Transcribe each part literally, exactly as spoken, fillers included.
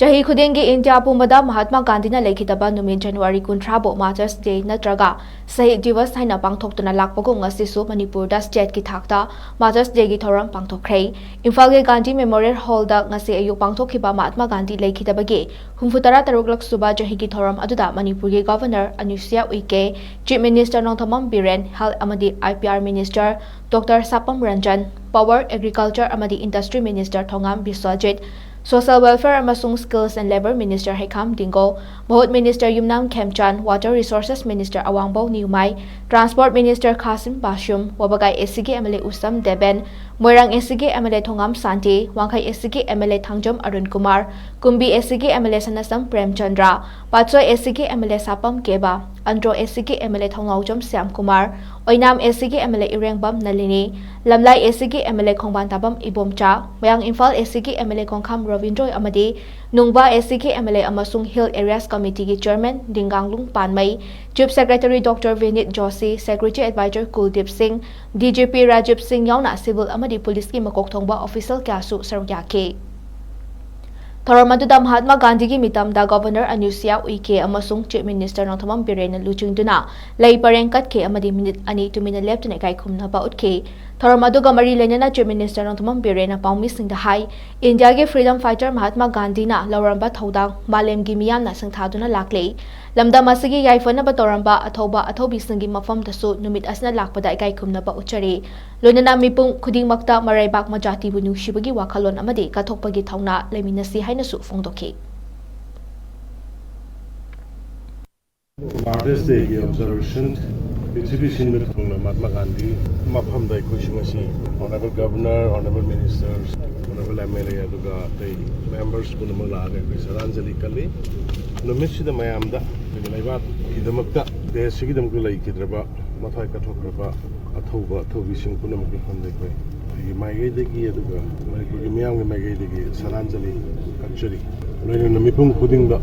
ꯆꯍꯤ ꯈꯨꯗꯤꯡꯒꯤ ꯏꯟꯗꯤꯌꯥ ꯄꯨꯝꯕꯗ ꯃꯍꯥꯠꯃꯥ ꯒꯥꯟꯙꯤꯅ ꯂꯩꯈꯤꯗꯕ ꯅꯨꯃꯤꯠ ꯖꯅꯋꯥꯔꯤ ꯀꯨꯟꯊ꯭ꯔꯥꯕꯨ ꯃꯥꯇꯔꯁ ꯗꯦ ꯅꯠꯇ꯭ꯔꯒ ꯁꯍꯤꯗ ꯗꯤꯋꯁ ꯍꯥꯏꯅ ꯄꯥꯡꯊꯣꯛꯇꯨꯅ ꯂꯥꯛꯄꯒꯨꯝ, ꯉꯁꯤꯁꯨ ꯃꯅꯤꯄꯨꯔꯗ ꯁ꯭ꯇꯦꯠꯀꯤ ꯊꯥꯛꯇ ꯃꯥꯇꯔꯁ ꯗꯦꯒꯤ ꯊꯧꯔꯝ ꯄꯥꯡꯊꯣꯛꯈ꯭ꯔꯦ꯫ ꯏꯝꯐꯥꯜꯒꯤ ꯒꯥꯟꯙꯤ ꯃꯦꯃꯣꯔꯤꯌꯦꯜ ꯍꯣꯜꯗ ꯉꯁꯤ ꯑꯌꯨꯛ ꯄꯥꯡꯊꯣꯛꯈꯤꯕ ꯃꯍꯥꯠꯃꯥ ꯒꯥꯟꯙꯤ ꯂꯩꯈꯤꯗꯕꯒꯤ ꯍꯨꯝꯐꯨ ꯇꯔꯥ ꯇꯔꯨꯛꯂꯛ ꯁꯨꯕ ꯆꯍꯤꯒꯤ ꯊꯧꯔꯝ ꯑꯗꯨꯗ ꯃꯅꯤꯄꯨꯔꯒꯤ governor Anusuiya Uikey, chief minister Nongthombam Biren, health ꯑꯃꯗꯤ I P R minister doctor Sapam Ranjan, power, agriculture ꯑꯃꯗꯤ industry minister Thongam Biswajit, social welfare ꯑꯃꯁꯨꯡ skills and labour minister Heikham Dingo, ꯃꯍꯨꯠ minister Yumnam Khemchand, water resources minister Awangbou Newmai, transport minister Khashim Vashum, Wabagai ꯑꯦꯁꯤꯒꯤ M L A Usham Deben, Moirang ꯑꯦꯁꯤꯒꯤ M L A Thongam Shanti, Wangkhei ꯑꯦꯁꯤꯒꯤ M L A Thangjam Arun Kumar, Kumbi ꯑꯦꯁꯤꯒꯤ M L A Sanasam Premchandra, Patsoi ꯑꯦꯁꯤꯒꯤ M L A Sapam Keba, Andro ꯑꯦꯁꯤꯒꯤ M L A Thongnaojam Shyam Kumar, Oinam ꯑꯦꯁꯤꯒꯤ M L A Irengbam Nalini, Lamlai ꯑꯦꯁꯤꯒꯤ M L A Khongbantabam ꯇꯥꯕꯝ ꯏꯕꯣꯝꯆꯥ, ꯃꯌꯥꯡ ꯏꯝꯐꯥꯜ ꯑꯦꯁꯤꯒꯤ M L A Khongkham Robindro ꯑꯃꯗꯤ ꯅꯨꯡꯕꯥ ꯑꯦꯁꯤꯒꯤ ꯑꯦꯝ ꯑꯦꯜ ꯑꯦ ꯑꯃꯁꯨꯡ ꯍꯤꯜ ꯑꯦꯔꯤꯌꯥꯁ ꯀꯃꯤꯇꯤꯒꯤ chairman Dinganglung Panmei, chief secretary doctor Vineet Joshi, security adviser Kuldeep Singh, D G P Rajiv ꯁꯤꯡ ꯌꯥꯎꯅ ꯁꯤꯚꯤꯜ ꯑꯃꯗꯤ ꯄꯨꯂꯤꯁꯀꯤ ꯃꯀꯣꯛ ꯊꯣꯡꯕ ꯑꯣꯐꯤꯁꯤꯌꯦꯜ ꯀꯌꯥꯁꯨ ꯁꯔꯨꯛ ꯌꯥꯈꯤ꯫ ꯊꯧꯔꯝ ꯑꯗꯨꯗ ꯃꯍꯥꯠꯃꯥ ꯒꯥꯟꯙꯤꯒꯤ ꯃꯤꯇꯝꯗ ꯒꯚꯔꯅꯔ ꯑꯅꯨꯁꯨꯌꯥ ꯎꯏꯀꯦ ꯑꯃꯁꯨꯡ ꯆꯤꯐ ꯃꯤꯅꯤꯁꯇꯔ ꯅꯣꯡꯊꯣꯝꯕꯝ ꯕꯤꯔꯦꯟꯅ ꯂꯨꯆꯤꯡꯗꯨꯅ ꯂꯩ ꯄꯔꯦꯡ ꯀꯠꯈꯤ ꯑꯃꯗꯤ ꯃꯤꯅꯤꯠ ꯑꯅꯤ ꯇꯨꯃꯤꯟꯅ ꯂꯦꯞꯇꯨꯅ ꯏꯀꯥꯏ ꯈꯨꯝꯅꯕ ꯎꯠꯈꯤ꯫ ꯊꯧꯔꯝ ꯑꯗꯨꯒ ꯃꯔꯤ ꯂꯩꯅꯅ ꯆꯤꯐ ꯃꯤꯅꯤꯁꯇꯔ ꯅꯣꯡꯊꯣꯝꯕꯝ ꯕꯤꯔꯦꯟꯅ ꯄꯥꯎꯃꯤꯁꯤꯡꯗ ꯍꯥꯏ, ꯏꯟꯗꯤꯌꯥꯒꯤ ꯐ꯭ꯔꯤꯗꯝ ꯐꯥꯏꯇꯔ ꯃꯍꯥꯠꯃꯥ ꯒꯥꯟꯙꯤꯅ ꯂꯧꯔꯝꯕ ꯊꯧꯗꯥꯡ ꯃꯥꯂꯦꯝꯒꯤ ꯃꯤꯌꯥꯝꯅ ꯁꯤꯡꯊꯥꯗꯨꯅ ꯂꯥꯛꯂꯤ꯫ ꯂꯝꯗꯝ ꯑꯁꯤꯒꯤ ꯌꯥꯏꯐꯅꯕ ꯇꯧꯔꯝꯕ ꯑꯊꯧꯕ ꯑꯊꯧꯕꯤꯁꯤꯡꯒꯤ ꯃꯐꯝꯗꯁꯨ ꯅꯨꯃꯤꯠ ꯑꯁꯤꯅ ꯂꯥꯛꯄꯗ ꯏꯀꯥꯏ ꯈꯨꯝꯅꯕ ꯎꯠꯆꯔꯤ꯫ ꯂꯣꯏꯅꯅ ꯃꯤꯄꯨꯝ ꯈꯨꯗꯤꯡꯃꯛꯇ ꯃꯔꯩꯕꯥꯛ ꯃꯖꯥꯇꯤꯕꯨ ꯅꯨꯡꯁꯤꯕꯒꯤ ꯋꯥꯈꯜꯂꯣꯟ ꯑꯃꯗꯤ ꯀꯠꯊꯣꯛꯄꯒꯤ ꯊꯧꯅꯥ ꯂꯩꯃꯤꯟꯅꯁꯤ ꯍꯥꯏꯅꯁꯨ ꯐꯣꯡꯗꯣꯛꯈꯤ꯫ ꯃꯥꯇꯔꯁ ꯗꯦꯒꯤ ꯑꯣꯕꯖꯥꯔꯕꯦꯁꯟ ꯄ꯭ꯔꯤꯊꯤꯕꯤ ꯁꯤꯟꯕ ꯊꯨꯡꯅ ꯃꯍꯥꯠꯃꯥ ꯒꯥꯟꯙꯤ ꯃꯐꯝꯗ ꯑꯩꯈꯣꯏꯁꯨ ꯉꯁꯤ honourable governor, honourable ministers, honourable M L ꯑꯦ, ꯑꯗꯨꯒ ꯑꯇꯩ ꯃꯦꯝꯕꯔꯁ ꯄꯨꯝꯅꯃꯛ ꯂꯥꯛꯑꯒ ꯑꯩꯈꯣꯏ ꯁ꯭ꯔꯗꯥꯟꯖꯂꯤ ꯀꯜꯂꯤ꯫ ꯅꯨꯃꯤꯠꯁꯤꯗ ꯃꯌꯥꯝꯗ ꯑꯩꯈꯣꯏꯒꯤ ꯂꯩꯕꯥꯛꯀꯤꯗꯃꯛꯇ, ꯗꯦꯁꯁꯤꯒꯤꯗꯃꯛꯇ ꯂꯩꯈꯤꯗ꯭ꯔꯕ, ꯃꯊ꯭ꯋꯥꯏ ꯀꯠꯊꯣꯛꯈ꯭ꯔꯕ ꯑꯊꯧꯕ ꯑꯊꯧꯕꯤꯁꯤꯡ ꯄꯨꯝꯅꯃꯛꯀꯤ ꯃꯐꯝꯗ ꯑꯩꯈꯣꯏ ꯑꯩꯒꯤ ꯃꯥꯏꯀꯩꯗꯒꯤ, ꯑꯗꯨꯒ ꯃꯅꯤꯄꯨꯔꯒꯤ ꯃꯤꯌꯥꯝꯒꯤ ꯃꯥꯏꯀꯩꯗꯒꯤ ꯁ꯭ꯔꯗꯥꯟꯖꯂꯤ ꯀꯠꯆꯔꯤ꯫ ꯂꯣꯏꯅꯅ ꯃꯤꯄꯨꯝ ꯈꯨꯗꯤꯡꯗ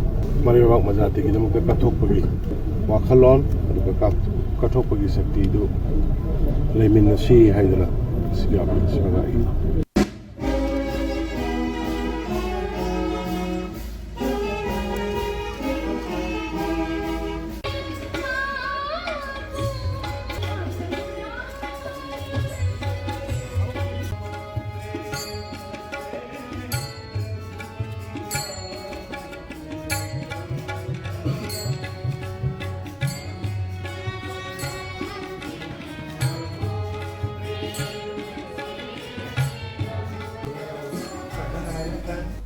ꯃꯔꯩꯕꯥꯛ ꯃꯖꯥꯇꯤꯒꯤꯗꯃꯛꯇ ꯀꯠꯊꯣꯛꯄꯒꯤ ꯋꯥꯈꯜꯂꯣꯟ, ꯑꯗꯨꯒ ꯀꯥꯞ-, ꯀꯠꯊꯣꯛꯄꯒꯤ ꯁꯛꯇꯤꯗꯨ ꯂꯩꯃꯤꯟꯅꯁꯤ ꯍꯥꯏꯗꯅ ꯁꯤꯒꯤ ꯑꯥꯄꯤꯜ ꯑꯁꯤ ꯍꯣꯠꯅꯔꯤ꯫